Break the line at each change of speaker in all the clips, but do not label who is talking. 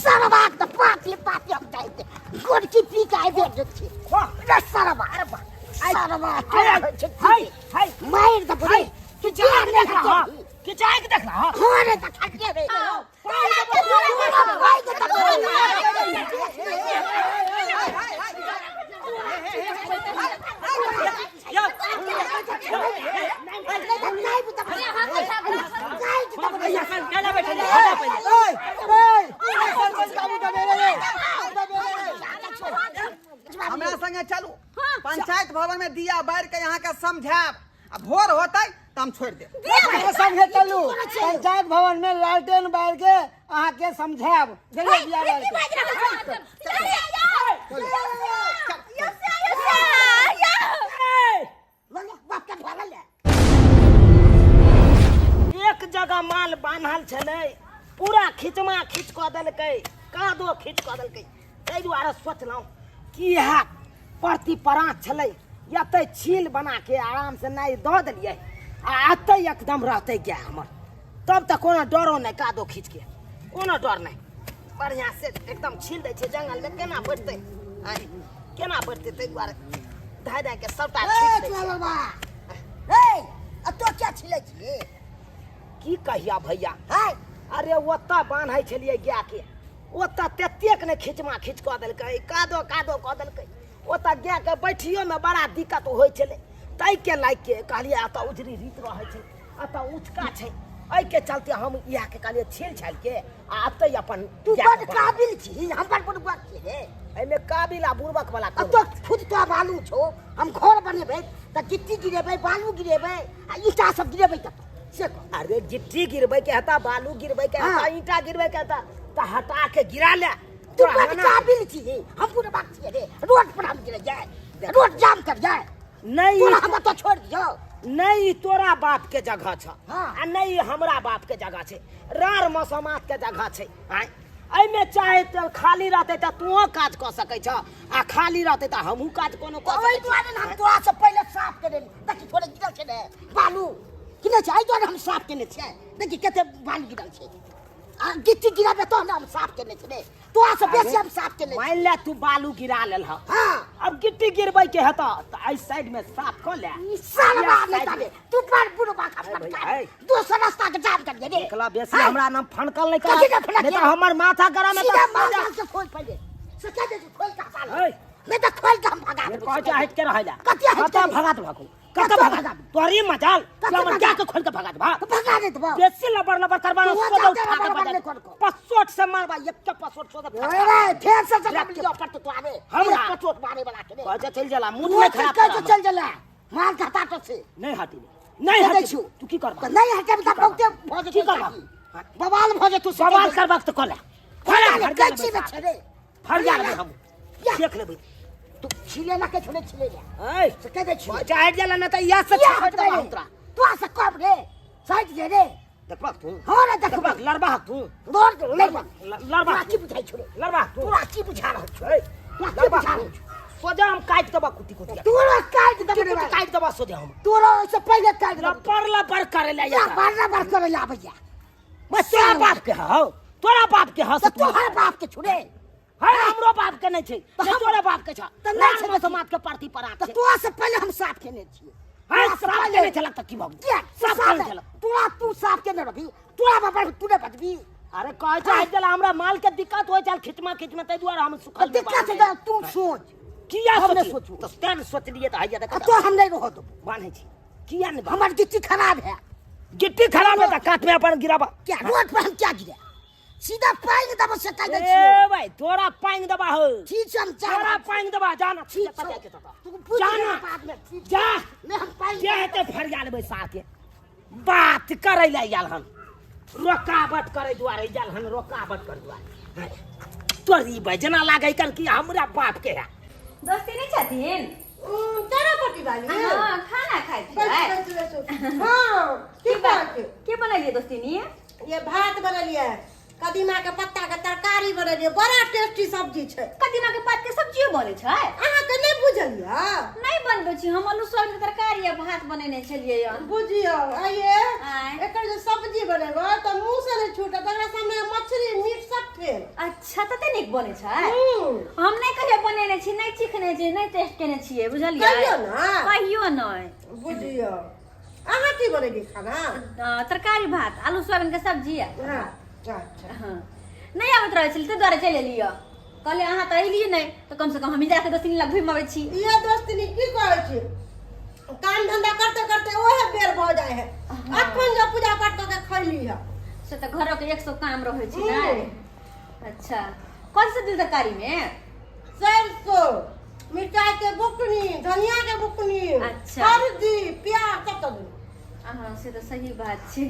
सरबाक तऽ पाती पाती हम जाइते गोरकी पी के आबि गेल छी रे सरबा सरबा
हाय हाय
मारि दबो रे
तू जाके देख रहा कि जाके देख रहा
हाँ रे देखलिए रे
हमरा संगे चलू पंचायत भवन में दिया बार के यहाँ के समझायब आ भोर होतै तऽ हम छोड़ि देब
हमरा संगे चलू पंचायत भवन में लालटेन बार के अहाँ के समझायब गेलियै दिया बार के
एक जगह माल बान्हल छलै पूरा खिचमा खींच कऽ देलकै कादो खींच कऽ देलकै ताहि दुआरे सोचलहुँ कि इएह परती पराँत छलै एतै छील बना के आराम से नाइ दऽ देलियै आ एतै एकदम रहतै गाय हमर तब तऽ कोनो डरो नहि कादो खींच के कोनो डर नहि बढ़िआँ से एकदम छील दै छै जंगलमे केना बैठतै आँय केना बैठतै ताहि दुआरे धाय धाय के सबटा छील दै छै। की कहिया भैया अरे ओतऽ बान्है छलियै गायके ओतऽ ततेक ने खिचमा खींच कऽ देलकै कादो कादो कऽ देलकै ओतऽ गायके बैठियोमे बड़ा दिक्कत होइ छलै ताहिके लागि के कहलियै एतऽ उजरी रीत रहै छै एतऽ उँचका छै एहिके चलते हम इएहके कहलियै छील छालिके आ एतै अपन
तू
गायके
बड
बान्हब।
काबिल छी हम बड बुड़बक छी रे
एहिमे काबिल आ बुड़बक वाला
आ
कोनो
तो खुद तो बालू छो हम घर बनेबै तऽ गिट्टी गिरेबै बालू गिरेबै आ ईटा सब गिरेबै तब से कह
अरे गिट्टी गिरबै के हेता बालू गिरबै के हेता
हाँ।
ईंटा गिरबै के हेता तऽ हटा के गिरा ले
तू
तोरा
बड
मना
काबिल छी हम बुड़बक छियै रे रोड पर हम गिरे जाए रोड जाम कर जाए
नहीं
तोरा हम तो छोड़ दियो
नहीं ई तोरा बाप के जगह छ
हाँ।
आ नहीं ई हमरा बाप के जगह छै रार मसमात के जगह छै आँय एहिमे चाहे तऽ खाली रहतै तऽ तूहो काज कऽ सकै छ आ खाली रहतै तऽ हमहूँ काज कोनो कऽ
ओहि
सकै छी।
दुआरे ने हम तोरा से पहिले साफ केने देखी थोड़े गिरल छै ने बालू कि नहि छै एहि दुआरे हम साफ केने छियै देखी कते बालू गिरल छै आ गिट्टी गिराबे तहन ने हम साफ केने छियै रे तोरा से बेसी हम साफ केने
मान ले तू बालू गिरा लेल ह
हाँ
अब गिट्टी गिरबै के हेतऽ तऽ एहि साइड में साफ कऽ ले
ई साला
इएह
नहीं
साइड
ताले
में।
तू पर बुढ़ बात अपन
भैया,
काट
है।
दोसर रास्ता के जाम कर दे रे
एकला बेसी
हाँ।
हमरा नाम फनकल नहीं
कथी
कर
के फनकिया?
नहीं तो हमर माथा गरम है
सीधा
तो
माल माल से खोल पहिले से कह दे खोल के हटा ले
है।
नहीं तो खोल के हम भगा
ये
देबो।
कहै छै हटि के रहै ला
कथी हटि के
कतऽ
रे?
भगा देबहक कतऽ
कतऽ
भगा
भगा
तोरी मजाल
कतऽ
तू हमर
भगा?
गाय के खोल के भगा देबा
तो भगा दे देबो
बेसी लबर लबर करबा ना
तू
सोजा
जाते
उठा के
लबर
बजा
लबर नहीं करको।
पसोट से मारबा एक के पसोट सोजा
अरे फेर से जगह लियो पर तो आवे
हमरा?
पचोट मारे वाला के रे
कहै छै चलि जाला मुंह
तू
नहीं खराब
कह
कर
के चल जला माल के हटा तो से
नहीं हटी नहीं
दे दै
हटी
छियौ।
तू की करबा
तो नहीं हटे तो बहुते भऽ
की
जेतौ
करबा?
काकी। बवाल भऽ जेतौ
सवाल करबाक तऽ कऽ ले
खोला
फरिया
ले कैची
लेबै
में छै रे
फरिया लेबै हम
या।
देख लेबै
तू छिले ला के छोड़े छिले ला
ऐ
से कह दे छिले
बच्चा हटि जाला ना तऽ इएह से
किया
छापि
हटबै
देबा
रे?
हम तोरा
तोरा से कम रे साइड दे रे
देखबक तू
हाँ रे देखबक
देखबक लड़बाक तू
रोड लड़बक
लड़बाक
तोरा की बुझाइ छौ रे
लड़बाक तू
तोरा की बुझा रहल छौ
ऐ,
तोरा की
लड़बाक
बुझा
तू
रहल छौ
सोजा हम काटि देबा कुटी कुटी
तोरा काटि देबो
कुटी
रे
कुटी काटि देबा सोजा हम
तोरा ओहिसँ पहिले काटि देबो
लपर लपर करे ले
या बार बार करे ला आबैया
बस तोरा बाप के हौ तोरा बाप के हौ
तऽ तोहर बाप के छुरे
है हमरो बाप के नहीं छै
तऽ
नहि
हम-
तोरे बाप के छ
तऽ नहि छै
नहि समाज के पार्टी पर
तऽ तोरा से पहिले हम साफ केने छियै
है
तोरा से
साफ
पहिले।
केने छलक तऽ की भऽ गेल
किया
साफ
साफ
केने छलक
तोरा तू साफ केने रहबी तोरा बाबा तू नहि बजबी
अरे कहै छै आइ गेल हमरा माल के दिक्कत होइ छल खिचमा खिचमा ताहि दुआरे हम
तऽ
सुखल
दिक्कत है तऽ तू सोच
किया
हम नहि
सोची
सोचू।
तऽ तें सोचलियै तऽ हैया देख
आ तो हम नहि रहऽ देबो
बान्है छी किया नहि बान्है?
हमर गिट्टी खराब है
गिट्टी खराब है तऽ कात में अपन गिराबा
क्या रोड पर हम क्या गिरे सीधा पानि देबो से कह दै
ए
छियौ
भाई तोरा पानि देबा हो
ठीक छै हम जा
तोरा
रहल छी।
पानि देबा जाना
ठीक
पता
छौ
के तोरा
तू बुझि
जाना।
गेलै बाद में ठीक
जा
नहि हम पानि
जे हेतै फरिया लेबै साथे बात करै लए आयल हन रोकावट करै दुआरे आयल हन रोकावट करै दुआरे तोरी भाई जेना लागै कन कि हमरा बाप के है
दोस्ती नहि छथिन
तारापट्टी वाली
हाँ खाना खाइ
बैठू,
छियै
बैठू, बैठू। हाँ की
की बात
बात
के बनेलियै दोस्तीनी
ये भात बनेलियै कदीमा के पत्ता के तरकारी बनेलियै बड़ा टेस्टी सब्जी छै
कदीमा के पात के सब्जियो बनै छै
अहाँके नहि बुझलियै
नहि बनबै छी हम आलू सोयाबीन के तरकारी आ भात बनेने छलियै हन
बुझियौ आइये
आँय।
एकर जे सब्जी बनेबै तऽ मुँह से नहि छूटत एकरा सामने मछली मीट सब फेल।
अच्छा, तते नीक बनै छै?
हम्म।
हम नहि कहियो बनेने छी, नहि चिखने छी, नहि टेस्ट केने छियै, बुझलियै?
कहियो ना?
कहियो नहि।
बुझियौ, अहाँ की बनेलियै खाना?
तरकारी भात, आलू सोयाबीन के सब्जी।
हाँ, अच्छा।
हाँ, नहि आबैत रहै छलै, ताहि दुआरे चलि एलियै। कहलियै अहाँ तऽ एलियै नहि, तऽ कमसँ कम हम जाके दोस्ती लग घुमि अबै छी।
ये दोस्ती की कहै छी, काम धंधा करते करते ओहे बेर भऽ जाइ है। अखन जो पूजा पाठ कऽ के खैली है।
से तऽ घरक 100 काम रहै छै ने। अच्छा, कौन सा दिल तरकारी में?
सरसों, मिरचाई के बुकनी, धनिया के बुकनी।
अच्छा।
हल्दी, प्याज सब दऽ देलहुँ।
हाँ, से तऽ सही बात छै।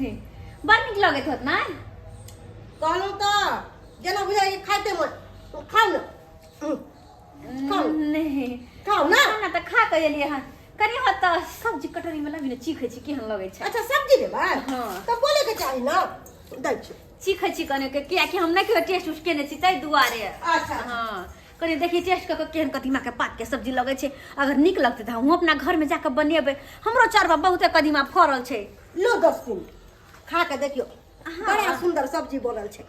बड़ नीक लगैत होत ने?
कहलहुँ तऽ जेना बुझाइ खाइते मन। खाउ ने, खाउ।
नहि।
खाउ ने।
खाना तऽ खा कऽ एलियै हन। कनि होत तऽ सब्जी कटोरी में लाबी ने, चीखै छी केहन लगै छै।
अच्छा, सब्जी देबै?
हाँ।
तऽ बोले के चाही ने, दै छी।
चीखै छी कने के, कियाकि हम नहि कहियो टेस्ट उस्ट केने छी, ताहि दुआरे।
अच्छा।
हाँ, कनि देखी टेस्ट कऽ कऽ केहन कदीमा के पात के सब्जी लगै छै। अगर नीक लगतै तऽ हमहूँ अपना घर में जाकऽ बनेबै। हमरो चरबा बहुते कदीमा फड़ल छै।
लो 10 दिन खा के देखियौ, बड़ा सुंदर सब्जी बनल छै।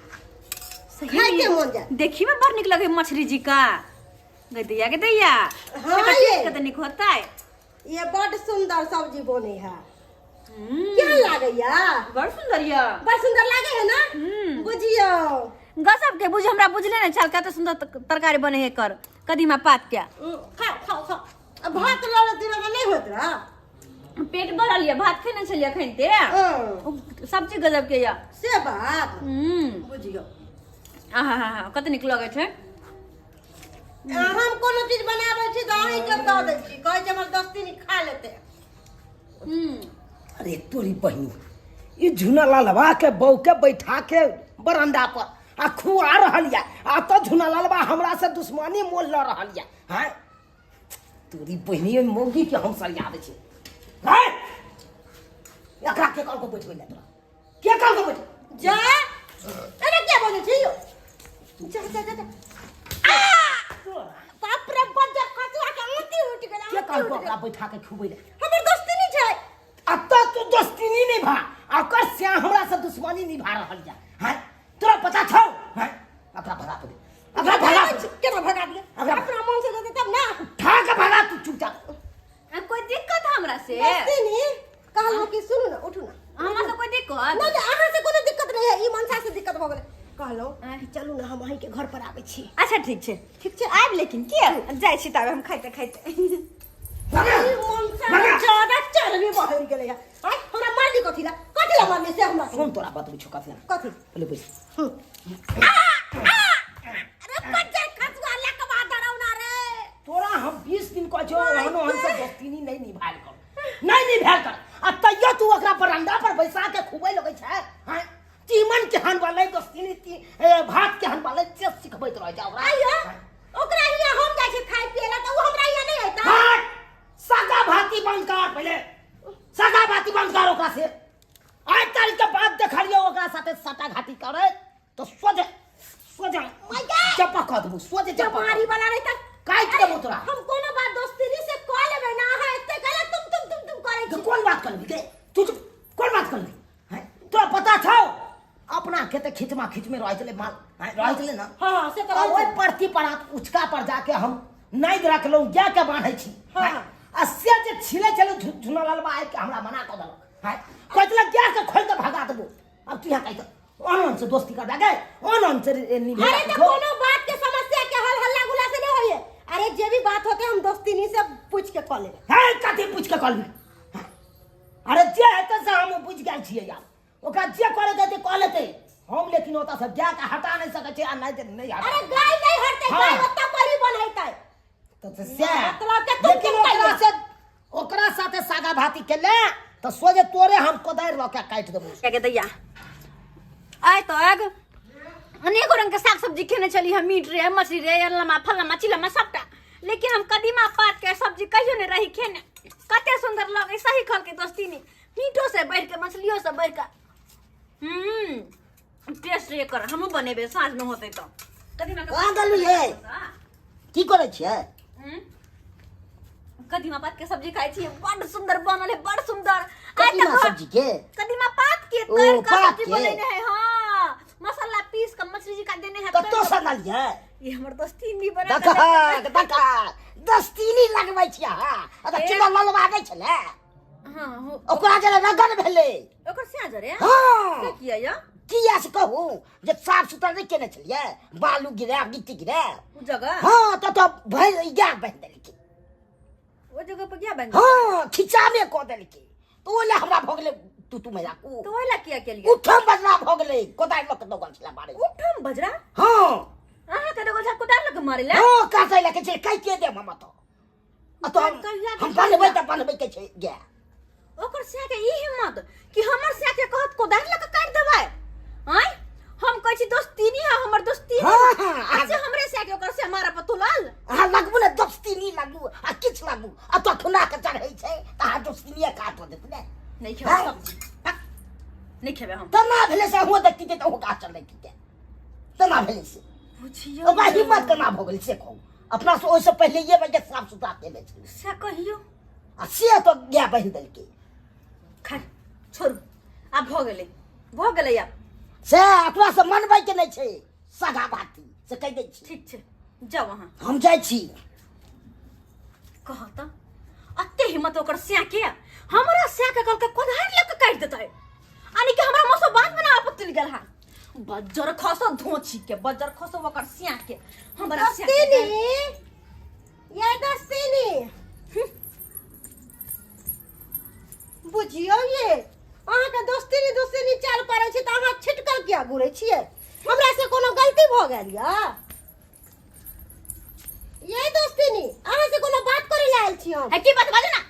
सही।
खाइते मन जायत।
देखी में बड़ नीक लगे मछली जी का। गै दैया, गे दैया।
हाँ।
एकर
ये।
टेस्ट कते नीक होतै।
ये बड सुंदर सब्जी बने है। केहन लागैया?
बड़ सुंदर यऽ।
बड़ सुंदर लागे है ना?
हम्म।
बुझियौ।
गजब के। बुझ हमरा बुझले नहि छल कते सुंदर तरकारी बने है एकर कदीमा पात के।
खाओ, खाओ, खाओ। आ भात लऽ लेती तऽ नहि होइत रहा?
पेट भरल यऽ, भात खेने छलियै एखन ते। सब्जी गजब के यऽ।
से बात। बुझियौ।
आहा हा हा, कते नीक लगै छै।
आ हम कोनो चीज बनाबै छी तऽ अहीँके दऽ दै छी, कहै छै हमर दोस्ती खा लेतै।
अरे तोरी बहिनी, ई झुना लालवा के बहू के बैठा के बरामदा पर आ खुआ रहल या, आ तो झुना लालवा हमरा से दुश्मनी मोल ल रहल या। हैं तोरी बहिनी, ओहि मौगी के हम सरियाबै छी। हैं, एकरा के कहलको बैठबै ले? तोरा के कहलको बैठ
जा, एना क्या बजै छी यौ? जा जा जा जा। आ! बाप रे, बज्जर खसुआ के आंती उठि गेल।
के
आंती
कहलको
उठि गेल।
ओकरा बैठा के खुबै ले?
हमर दोस्ती नहि छै।
आ तो तू दोस्ती नहीं निभा, आ ओकर से हमरा से दुश्मनी निभा रहल या। हैं, तोरा पता छौ? हैं, एकरा भगा दे, एकरा भगा दे।
केना भगा दिए? अपना मन से देतै तब ना।
उठा के भगा तू चुपचाप।
आ कोई दिक्कत हमरा से?
दोस्ती नहीं कहलहुँ कि सुनू ने, उठू ने।
हमरा से कोई दिक्कत?
नहि नहि, अहाँ से कोनो दिक्कत नहीं है, ई मनसा से दिक्कत भऽ गेलै। कहलहुँ कि चलू ने, हम अहीँके घर पर आबै छी।
अच्छा, ठीक छै।
ठीक छै।
आबि, लेकिन के जाइ छी ताबे हम खाइते खाइते।
भगा।
ई मनसा ज्यादा चर्बी बहरि गेलै है। आँय, हमरा मारली कथी ला? कथी ला मारली से हमरा कहू।
सुन, तोरा बतबै छौ कथी।
कथी?
पहिले बैस।
अरे बज्जर खसुआ, लकवा डराउना रे।
तोरा हम 20 दिन कहै छौ, ओहनो हम सब दोस्ती नहीं निभायल कर, नहीं निभायल कर, आ तैयो तू ओकरा बरामदा पर बैसा के खुबै लगै छै। हैं, तीमन केहन बनलै दोस्ती, भात केहन बनलै से सिखबैत रह जा ओकरा।
आइयो, ओकरा हियाँ हम जाइ छी खाय पियै ला तऽ ओ हमरा हियाँ नहि अयता?
हट, सगा भाती बंद कर, पहिले सगा भाती बंद कर ओकरा से। आइ तारीख के बाद देखलियो ओकरा साथे सटा घाटी करे तो सोझे सोझे चपा कऽ देबू, सोझे चपा।
मारी वाला रही तऽ
काटि देबू तोरा।
हम कोनो बात दोस्ती से कह लेबै ना, अहाँ एते गलत तुम तुम तुम तुम करै
तो
छी।
कोन बात करबी के तू? चुप, कोन बात करबी? हैं, तोरा पता छौ, अपना खेते खिचमा खिचमे रहै छलै माल, हैं, रहै छलै ना?
हाँ, से तऽ
आ
रहै
ओहि
छलै।
परती पर उचका पर जाके हम नादि रखलहुँ, गायके बान्है छी।
हाँ।
आ से जे छिलै छलै झुना लालबा आबि के हमरा मना कऽ देलक। हैं, कहै छलै गायके खोलि कऽ भगा देबो। अब तू यहाँ कहि ऑन ऑन से दोस्ती करबा गए, ऑन ऑन से निभेला।
अरे तऽ कोनो बात के समस्या के हल हल्ला गुल्ला से नहीं होइए। अरे जे भी बात होते हम दोस्ती से पूछ के कऽ लेबै।
है, कथी पूछ के कहलबी? अरे जे हेतै से हम बुझि गेल छियै यार। ओकरा जे करे देतै कऽ लेतै हम, लेकिन ओतऽ से गायके हटा नहि सकै छै आ नहि नहि हटा।
अरे गाय नहीं हटते।
हाँ।
गाय ओतऽ पर ही बनैतै।
तऽ से
मतलब के तुम
लेकिन
तुम
ओकरा
कहिया।
से ओकरा साथे सागा भाती केले तऽ सोझे तोरे हम कोदारि लऽ के काटि देबौ।
के दैया, आइ तो आग अनेको रंग के साग सब्जी खेने छली हम, मीट रे, मछली रे, लमा फलमा चिलमा सबटा, लेकिन हम कदीमा पात के सब्जी कहियो नहीं रही खेने। कते सुंदर लगे। सही कहलकै दोस्ती ने, मीटो से बढ़ के, मछलियो से बढ़ के टेस्ट एकर। हमहूँ बनेबै साँझ में होतै तऽ कदीमा के
कहाँ गेलु ये? की करै छियै?
कदीमा पात के सब्जी खाइ छियै। बड सुंदर बनल है, बड सुंदर। आइ
कदीमा
तक
सब्जी के?
कदीमा पात के
ओ,
तर के
पात
सब्जी
के?
बनेने है। हाँ। मसाला पीस के मछली जी का देने है।
कतौ से आनलियै?
ई हमर दोस्ती बना।
देखह देखह, दस्तीनी लगबै छियै अहाँ। आ तऽ चिल्ला ललबा नहि छलै?
हाँ हो।
ओकरा जे रगड़ भेलै
ओकर सिया जरे।
हाँ।
से किया या?
किया से कहू जे साफ सुथरा नहि केने छलियै, बालू गिरा गिट्टी गिरा
उ जगह।
हाँ, तऽ भरि गाय बान्हि देलकै।
ओ जगह पर क्या बन?
हाँ, खिचामे कऽ देलकै, तऽ ओहि लए हमरा भऽ गेलै तू तू मैया
तो ओहि ला किया केलियै?
उठम बजरा भऽ गेलै, कोदारि लऽ कऽ दौगल छलै मारै।
उठम बजरा?
हाँ।
अहाँ के दौगल छल कोदारि लऽ कऽ मारै ला?
हाँ, काटै लए के छै, काटिए देब हम। तऽ आ तऽ हम
कहिया के
हम बनबै तऽ बनबै के छै गाय।
ओकर सिया के ई हिम्मत कि हमर सिया के कहत कोदारि लऽ कऽ काटि देबै? आँय, हम कहै छी दोस्ती नहीं है हमर दोस्ती।
हाँ, हाँ।
अच्छा, हमरे सिया के ओकर से मारा पर तुलल।
अहाँ लगबू ने दोस्ती लगबू आ किछु लगबू, आ तो खुना के चढ़ै छै तऽ अहाँ दोस्तीनिये काट देत ने।
नहीं खेबै।
हाँ।
सब्जी पक। नहीं खेबै हम।
तना भेलै से हुआ देखती तऽ ओहो गाछ चढ़ै की तना भेलै से।
बुझियौ
ओकरा हिम्मत केना भऽ गेलै से कहू अपना से? ओहिसँ पहिले ये बजे साफ सुथरा केने छलै।
से कहियौ।
आ से तऽ गाय बान्हि देलकै।
खैर छोड़ू, आब भऽ गेलै, भऽ गेलै आब।
से अपना से मनबै के नहि छै सगा भाती, से कहि दै छी।
ठीक छै, जाउ अहाँ।
हम जाइ छी।
कह तऽ अते हिम्मत ओकर सिया के, हमरा सिया के कहलकै कोदारि लऽ कऽ काटि देतै, यानी कि हमरा मौसम बात बना आपत्ति गेल हा। बज्जर खसो धोची के, बज्जर खसो ओकर सिया के हमरा सिया के।
दोस्तीनी ये दोस्तीनी, बुझियौ ये अहाँके दोस्तीनी दोस्तीनी चाल करै छी तऽ अहाँ छिटकल किया घुरै छियै? हमरा से कोनो गलती भऽ गेल यऽ ये दोस्तीनी? अहाँ से कोनो बात करै लए आयल छी हम।
है की बात? बाजू ना।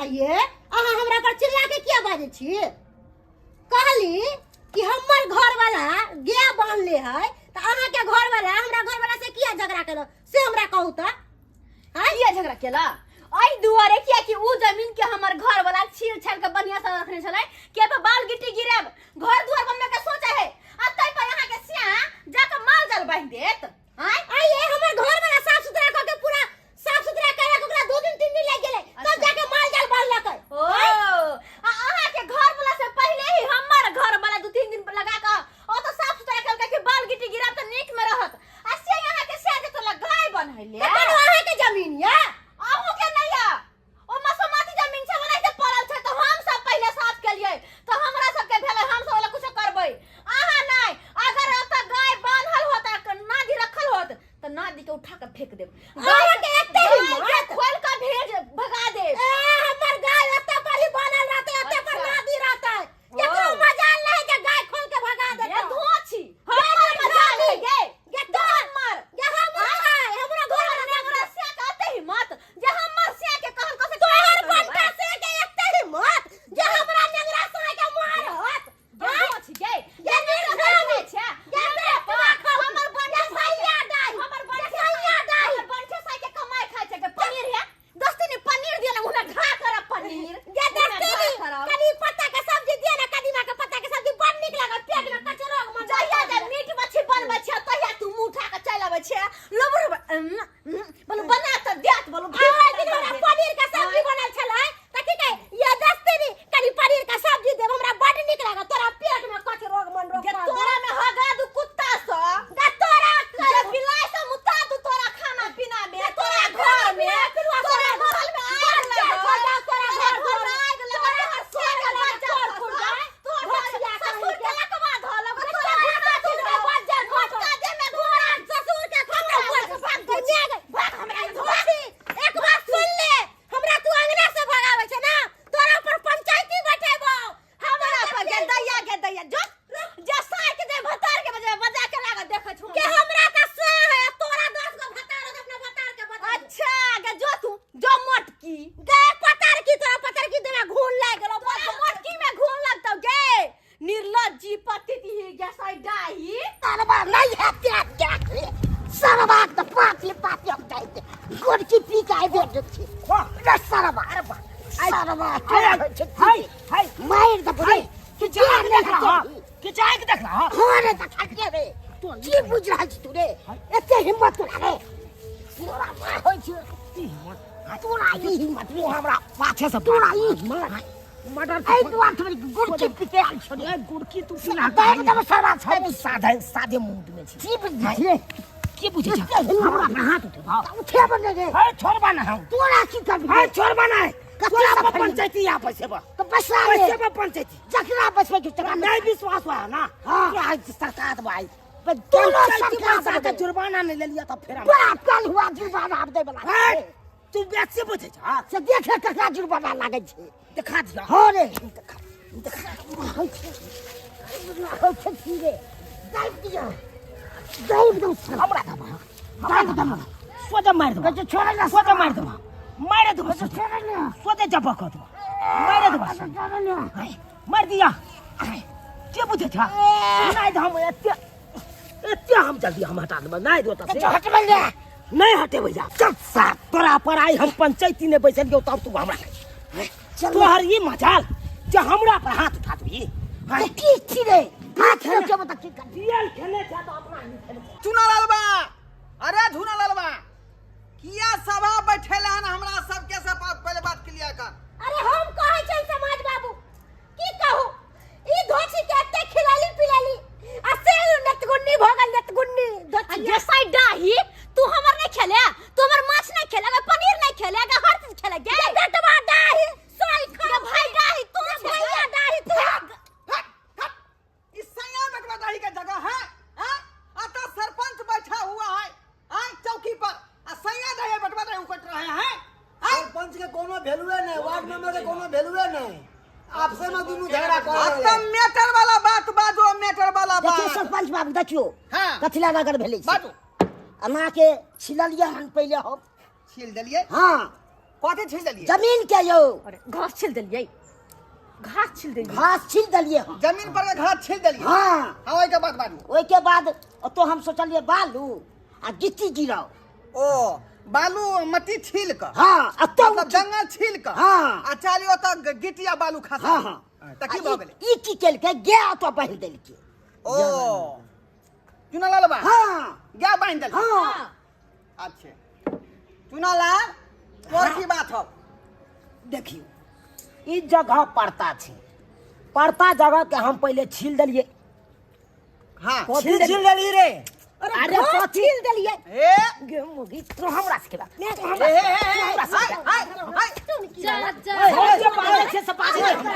आइये अहाँ हमरा पर चिल्ला के किया बाजै छी? कहली कि हमर घर वाला गाय बान्हले है तऽ अहाँके घर वाला हमरा घर वाला से किया झगड़ा केलक, से हमरा कहू तऽ।
आँय? किया झगड़ा केला? एहि दुआरे किया कि उ जमीन के हमर घर वाला छील छाल के बढ़िया से रखने छलै कि एहि पर बाल गिट्टी गिराब, घर दुआर बनबे के सोचे है, आ तै पर अहाँ के सिया जाके माल जाल बान्हि देत। आँय?
आइये हमर घर वाला साफ सुथरा कऽ के, पूरा साफ सुथरा करा के ओकरा 2 दिन 3 दिन लागि गेलै, तब जाके माल जाल बान्हलकै।
ओ, आ अहाँ के घर वाला से पहले ही हमर घर वाला 2-3 दिन लगा के ओ तो साफ सुथरा केलकै कि बाल गिट्टी गिराब तऽ नीक में रहत, आ से अहाँ के सिया जे तोला गाय बन्हैले।
तऽ कोनो अहाँके जमीन यऽ?
अहूँ के नहीं यऽ, ओ मसोमाती जमीन छै, ओनाहिते पड़ल छै, तऽ हम सब पहिले साफ केलियै तऽ हमरा सबके भेलै, हम सब ओला कुछो करबै, अहाँ नहि। अगर ओतऽ गाय बान्हल होत आ नादी रखल होत तऽ नादी के उठा के फेंक देब।
अहाँके एते
गाय के
हिम्मत?
खोल के भेज भगा देब।
ए, हमर गाय ओतऽ पर ही बनल रहतै, ओतऽ पर
अच्छा।
नादी रहतै, केकरो मजाल नहीं जे गाय खोल के भगा
ये
देतै।
धोछी हमर मजाल है गे।
गे
हमर
गे हमर है, हमरा घर
तोहर नेंगरा से के एते हिम्मत जे हमर से के कहल कसे?
तोहर बंटा से के एते हिम्मत जे हमरा नेंगरा से के मारत?
गे धोछी गे,
गे निर्धनी
छै
गे, बेटवा खौ
हमर बंठे
गे भैया दाई
हमर बंठे
भैया दाई
हमर बंठे साई के कमाई खाय छै के पनीर है दोस्ती ने पनीर दिया ना, उन्हें घा करब पनीर
गे
उन्हें घा
दस्तीनी
करब।
कनी पत्ता के सब्जी दिया ना, कदीमा के पत्ता के सब्जी बड़ नीक लागल, पेट में कचरो मन।
जहिया जे मीट मछली बनबै छै तहिया तू मुँह उठा के चलि अबै छै, लबुर बोलू बना तऽ देत बोलू।
आइ दिन हमरा पनीर के सब्जी बनल छलै तऽ की कहे ये दस्तीनी, कनी पनीर के सब्जी देब, हमरा बड नीक लागल। तोरा पेट में कच रोग मन रोग
गे तोरा में हगा दू कुत्ता स
गे तोरा
गे बिलाइ स मुता दू, तोरा खाना पीना में, तोरा घर में, तोरा घर में आग लगल,
तोरा
तोरा
घर
घर में आग लगल, तोहर सिया के बच्चा खसल, तोहर ससुर के लकवा धऽ लगल, तोरा ससुर के
बज्जर
मोटका देह में घोड़ा
ससुर के खतम भाग दुनिया गई भाग। हमरा धोती एक बात सुन ले, हमरा तू अंगना से भगावे छै ना, तोरा पर पंचायती बैठेबो।
हमरा पर गे दैया, गे दैया, जो जे सार के जे भतार के बजे बजा के लागल देखै छु
के हमरा त सह है, तोरा 10 गो भतार हो, अपना भतार के बता।
अच्छा गे जो तू जो मोटकी
गे पतार की, तोरा पतार की देना घून लाग गेलो।
तोरा मोटकी में घून लगतौ गे निर्लज्जी पति ही गे साइ डाही।
सरबा नहीं है त्याग त्याग रे सरबा, तऽ पाती पाती हम जाइ गोरकी पी के आबि गेल छी रे सरबा। अरे बा सरबा,
हाय हाय,
मारि दे रे।
कि जाके देख रहा, कि जाके देख रहा?
हाँ रे, देखलियै रे। की बुझि रहल छी तू रे? एते हिम्मत तोरा रे? तोरा मार होइ छै तोरा ई हिम्मत
तू हमरा पाछे से
तोरा ई हिम्मत
मर्डर
एहि दुआरे तोरी गुड़की पीके आयल छौ रे।
ए गुड़की तू पीना
दाबि देबो सरवा छौ।
हम साधे साधे मूड में छी।
की बुझै छी?
की बुझै छी? हमरा पर हाथ उठेबा?
उठेबो नहि रे।
ए छोड़बा ना हम।
तोरा की करबी?
ए छोड़बा ना।
कथी
तोरा
सब
पर
फरियाद?
पंचायती आ पैसेबा।
तऽ बैसा ले।
पैसेबा पंचायती।
जकरा बैसबै के तकरा
नहीं विश्वास हुआ ना।
हाँ।
तोरा आज सरकार भाई।
तोरा
पंचायती
सरकार
पैसा के
देबै।
जुर्माना नहीं ले लिया तो फिर हम।
तोरा कल हुआ जुर्माना आब दै बला
ए, तू बेसी बुझै छ।
से देखे ककरा जुर्माना लागै छै।
देखा दिया।
हँ रे।
देखा देखा।
होइ छै, होइ छै की रे? दाबि दिअ, दाबि दौ।
हमरा दबा, हमरा दबा, सोझे मारि देबा।
कहै छै छोड़े ना।
सोझे मारि देबा, मारि देबा।
छोड़े ना।
सोझे जबा कऽ देबा, मारि देबा।
छोड़े ना।
मारि दिया। के बुझै छ? नहि तऽ हम एते एते हम जल्दी हम हटा देबै नहि दो तऽ से।
हटबै ले।
नहि हटेबै। जा चल साफ तोरा पर आइ हम पंचायती नहि बैसल गेौ तब तू हमरा तोहर ई मजाल जे हमरा पर हाथ उठा देबही?
तऽ की छी रे? हाथ रोकेबो तऽ की करबी?
दियल खेने छै तऽ अपना ही खेने छै।
चुना लालबा, अरे झुना लालबा, किया सभा बैठेले हन हमरा सबके से पहिले बात क्लियर कर।
अरे हम कहै छै समाज बाबू, की कहू, ई धोछी के एते खिलाली पिलाली आ से नतगुन्नी भ गेल, नतगुन्नी धोछी।
जैसा डाही तू हमर नहीं खेले, तू हमर माछ नहीं खेले, पनीर नहीं खेले, हर चीज खेले गे।
बेटवा डाही सोई खा
गे भाई डाही तू छे।
भैया डाही तू।
हट हट, इस सैया बेटवा दाही के जगह है? हैं? अतः सरपंच बैठा हुआ है हैं चौकी पर आ सैया दाही बेटवा दाही उकट रहे हैं, हैं?
सरपंच के कोनो वैल्यूए नहीं, वार्ड मेंबर के कोनो वैल्यूए नहीं, आपसे में दुनू झगड़ा कर
अब
रहल
तो
है।
मैटर वाला बात बाजो, मैटर वाला
देखियौ
बात।
सरपंच बाबू, देखियौ।
हाँ।
कथिला नगर भेलै से।
बाजू।
अहाँके छिललियै हन पहिले हम।
छील देलियै?
हाँ।
कथी छील देलियै?
जमीन के यौ।
अरे घास छिल देलियै, घास छिल देलियै।
घास छिल देलियै हम।
जमीन पर के घास छील देलियै?
हाँ।
हाँ, ओहिके बाद बाजू।
ओहिके बाद ओतऽ हम सोचलियै बालू आ गिट्टी गिराउ।
ओ बालू मट्टी छील कऽ?
हाँ, आ तब
मतलब जंगल छील कऽ?
हाँ।
आ चाली ओतऽ गिट्टी आ बालू खसा।
हाँ हाँ।
तऽ की
आ
भऽ गेलै?
ई की केलकै? गाय ओतऽ बान्हि देलकै।
ओ चुनालाल बा।
हाँ।
गाय बान्हि देलकै?
हाँ।
अच्छे, चुनालाल, तोर की बात हौ?
देखियौ, ई जगह पड़ता छै, पड़ता जगह के हम पहिले छील देलियै।
हाँ।
कथी छील देली रे?
अरे
घास
कथी
छील देलियै?
ए
गे मुगी, तू हमरा से खेबा, तू हमरा
ए
से
ए ए
हमरा से
हाय
खेबा।
हाय हाय।
जा जा।
हम जे बाजै छियै से बाजै छै।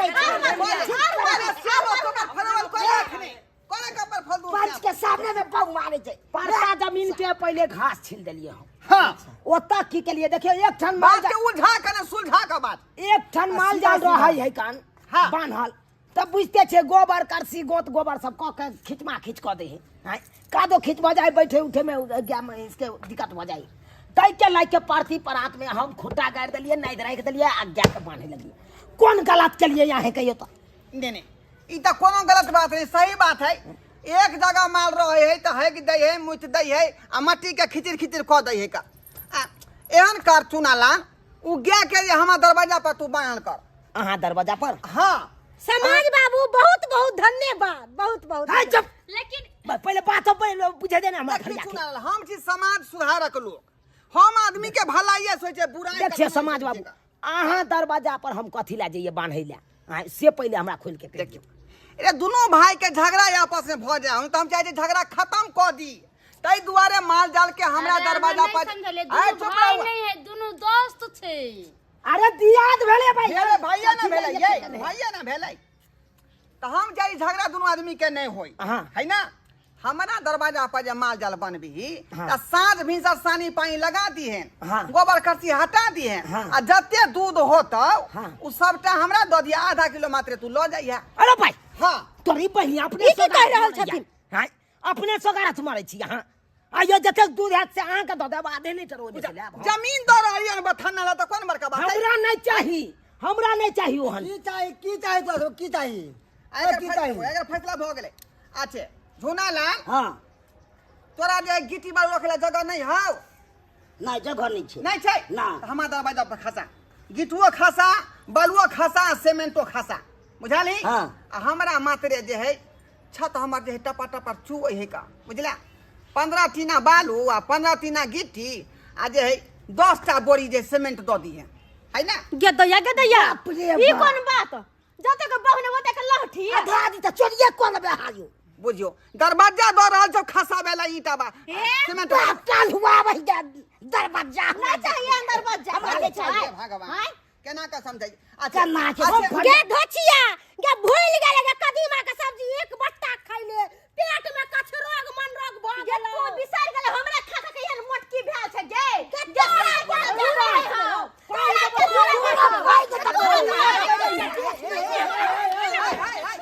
पंच के सामने में बम मारे छै।
पड़ता जमीन के पहिले घास छील देलियै हम।
हाँ।
ओतऽ की केलियै देखियौ, एक ठन माल
बात के उलझा के ने सुलझा के बात।
एक ठन माल जाल रहै है कान।
हाँ।
बान्हल तब बुझते छै, गोबर करसी गोत गोबर सब कऽ के खिचमा खींच कऽ दै है। आँय, कादो खींच भऽ जाइ, बैठे उठे में गाय महींस के दिक्कत भऽ जाइ, ताहि के लए के परती परात में हम खुट्टा गाड़ि देलियै, नादि राखि देलियै आ गाय के बान्हे लगलियै। कोन गलत केलियै अहाँ कहियौ तऽ?
नहीं नहीं, ई तऽ कोनो गलत बात नहीं, सही बात है। एक जगह माल रहे है तऽ हेग दै है, मुत दै है आ मट्टी के खिचिर खिचिर कऽ दै है का। आ एहन कर चुनालाल, उ गाय के जे हमर दरवाजा पर तू बान्हल कर।
अहाँ दरवाजा पर?
हाँ।
समाज बाबू, बहुत बहुत धन्यवाद, बहुत बहुत।
हाय, चुप।
लेकिन
पहिले बात तो पहिले बुझे दे ना हमरा।
देखी
घरिया के।
चुनालाल, हम छी समाज सुधारक लोक, हम आदमी के भलाइए सोचे, बुराई
देखिए
कखनो
समाज
नहि
बाबू,
सोचेगा।
अहाँ दरवाजा पर हम कथी लए जइए बान्है लए? आँय, से पहिले हमरा खोलि के कहि दियौ।
अरे दुनू भाई के झगड़ा आपस में भऽ जाए तऽ हम चाहे छी झगड़ा खत्म कऽ दी, ताहि दुआरे माल जाल के हमरा
अरे अहाँ
दरवाजा
नहि
पर।
समझलियै,
आइ
दुनू
चुप
भाई
रहू।
नहीं है, दुनू दोस्त छै।
अरे दियाद भेलै भाई।
भेलै भैया ना
कथी
भेलै
लए
ये
जइए?
भैया ना भेलै तऽ हम चाही झगड़ा दुनू आदमी के नहि होय।
हाँ।
है ना, हमरा दरवाजा पर जे माल जाल बनबही
हाँ।
तऽ साँझ भिनसर सानी पानी लगा दीहेन।
हाँ।
गोबर करसी हटा दीहेन।
हाँ।
आ जते दूध होतौ
हाँ।
उ सबटा हमरा दऽ दिया, आधा किलो मात्र तू लऽ जाइहे।
अरे भाई।
हाँ।
तोरी बहिन अपने
ई की
सोगारथ
कहि रहल
मारैया।
छथिन?
हाँ, अपने सोगारथ मारै छी अहाँ। आइयो जतेक दूध हैत से अहाँके दऽ देब, आधे नहीं चढ़ो जे लेब हम।
जमीन दऽ रहली हन बथाना ला तऽ कोन बड़का बात है?
हमरा नहीं चाही, हमरा नहीं चाही ओहन।
की चाही, की चाही तोरा सब, की चाही?
एकर
की चाही?
एकर फैसला भऽ गेलै। अच्छे झुनालाल।
हाँ।
तोरा जे गिट्टी बालू रखै ला जगह नहीं हौ?
नहि, जगह नहि छै।
नहीं छै?
ना।
तऽ हमरा दरवाजा पर खसा, गिट्टुओ खसा, बालुओ खसा, सीमेंटो खसा, बुझलही?
हाँ।
आ हमरा मात्रे जे है छत हमर जे है टपा टपा चुअै है का, बुझला? 15 टीना बालू आ 15 टीना गिट्टी आ जे है 10टा बोरी जे सीमेंट दऽ दिहे, है ना?
गेदैया गेदैया,
बाप रे
ई
बाप।
कोन बात? जते के बहुने ओते के लहठी
आधा दी त चोरिए कऽ लेबै हायो
बुझियो दरवाजा दऽ रहल छौ खसाबे ला ईटा बा सीमेंट बा।
बाप काल हुआ वही दरवाजा
ना चाहिए दरवाजा
हमरा नहि चाहिए
भगवान
आँय?
केना के समझाई
केना के
अच्छा,
गे धोचिया गे भूल गेले गे कदीमा के सब्जी एक बट्टा खैले पेट में कछ रोग मन रोग भ
गे
गेलो
तू बिसर गेले हमरा खा खा के एहन मोटकी भेल छै गे
गे
गे
तोरा
तोरा
के
तोरा
तोरा
के
हाय, हाय, हाय।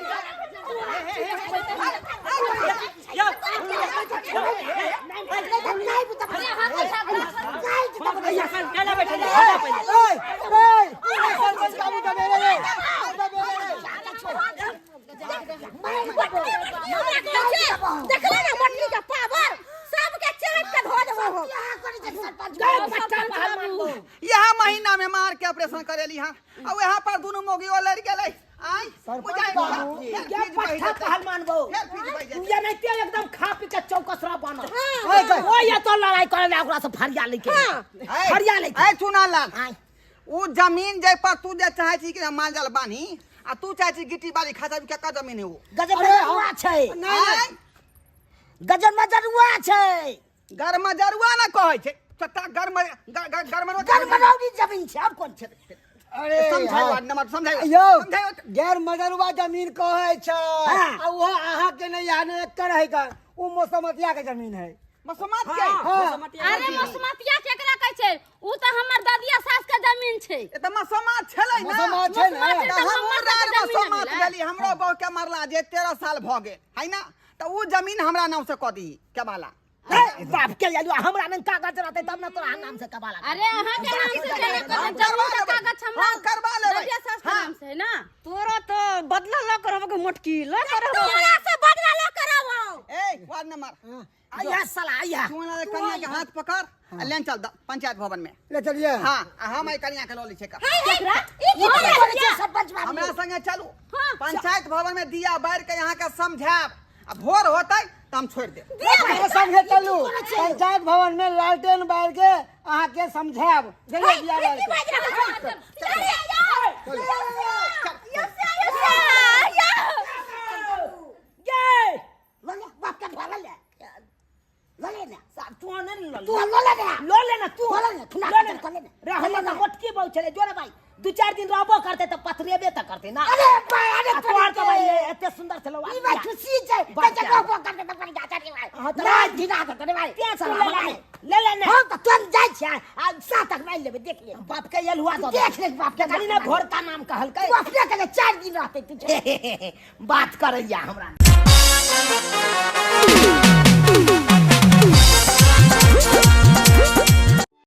ओए ओए सरपंच बाबू का बेरे रे
देखले ना मोटकी के पावर सबके चाट के धो देबो हम।
यह महीना में मार के ऑपरेशन करेली हां आ वहां पर दुनू मोगी ओ लड़ गेलै आय
सरपंच बाबू।
गे पट्ठा पहलवान बो
फेर फीज बहि
तू
जेतै।
ये नहीं ते एकदम खा पी के चौकस रह बनल
ओए गए।
ओ ये तो लड़ाई करे ला ओकरा से फरिया लेके फरिया लेके
ए चुना लाल
आय।
उ जमीन जे पर तू जे चाहे छी कि हम माल जाल बान्ही आ तू चाहे छी गिट्टी बाली खासा के का जमीन है वो
गजब
अरे,
मजरुआ छै
नहीं,
आय,
गजब मजरुआ छै
गरमा जरुआ ना कहै छै चट्टा गरमा गरमा
गरमरौनी जमीन छै आब कोन छै
अरे
समझाइ
यार।
वार्ड नंबर समझाइ
यौ
समझाइ
गैर मजरुआ जमीन कहै छै
हाँ।
आ ओहो अहाँके नहि यहाँ नहि एकर है का ओ मौसमतिया के जमीन है
मसमात के
हाँ।
अरे मसमतिया केकरा कहै छै उ त हमर दादिया सास के जमीन छै
ए त मसमात छलै ना
मसमात छै ने।
मसमात
तऽ
तऽ
हम
हमर
रार
सबके जमीन
मसमात
भेलै।
गेली हमरो बहू के मरला जे 13 साल भऽ गेल है ना तऽ उ जमीन हमरा नाम से कऽ दीही केबाला
ए, बाप के आलू हमरा नन कागज रहते तब ना तोरा नाम से कबाला
अरे अहाँ के नाम से केना करबै जमीन के कागज हमरा
हम करवा लेबै।
दादिया सास के
हाँ।
नाम से है ना तोरा तो बदला ल करब के मोटकी ल करब
तोरा से बदला ल कराबो
ए वार्ड नंबर
आया साला आया
तू ना कन्या के हाथ पकड़ आ लेन चल द पंचायत भवन में
ले चलिए
हाँ आ हम आई कन्या के लऽ लै छियै का।
केकरा
ई की करै छै सरपंच बाबू
हमरा संगे चलू पंचायत भवन में दिया बार के यहाँ के समझायब आ भोर होतै तऽ हम छोड़ि देब
अहाँ संगे चलू पंचायत भवन में लालटेन बार के अहाँके समझायब बुझलियै बिया बार
की
के
बाजि रहल छै अरे
गे
लऽ ले बाप के ढोला ले लऽ ले ने
साहब तू ने ल
तू लऽ ले ने
लो ले ना तू
लऽ ले ने तू ना
लो ले
कर ले ने
रे हमर तऽ मोटकी बहु छलै जो रे भाई दू चार दिन रहबो करते तऽ पथरेबे तऽ करते ना
अरे भाई अरे
आ तोहर तऽ भाई एते सुंदर छलौ
ई भाई खुशी छै
बाप
ते
के।
जगह कर के पर जा रे भाई
हाँ, तऽ
ना धिना के रे भाई
तें
साला
तू ले ले
भाई।
ले ले ने
हम तऽ तुरंत जाइ छियै आ सात तक मारि लेबै देख ले
बाप के एल हुआ दऽ
देख ले बाप के
खाली ना भोरका नाम कहलकै
तू अपने के 4 दिन रहतै तू
बात करैया हमरा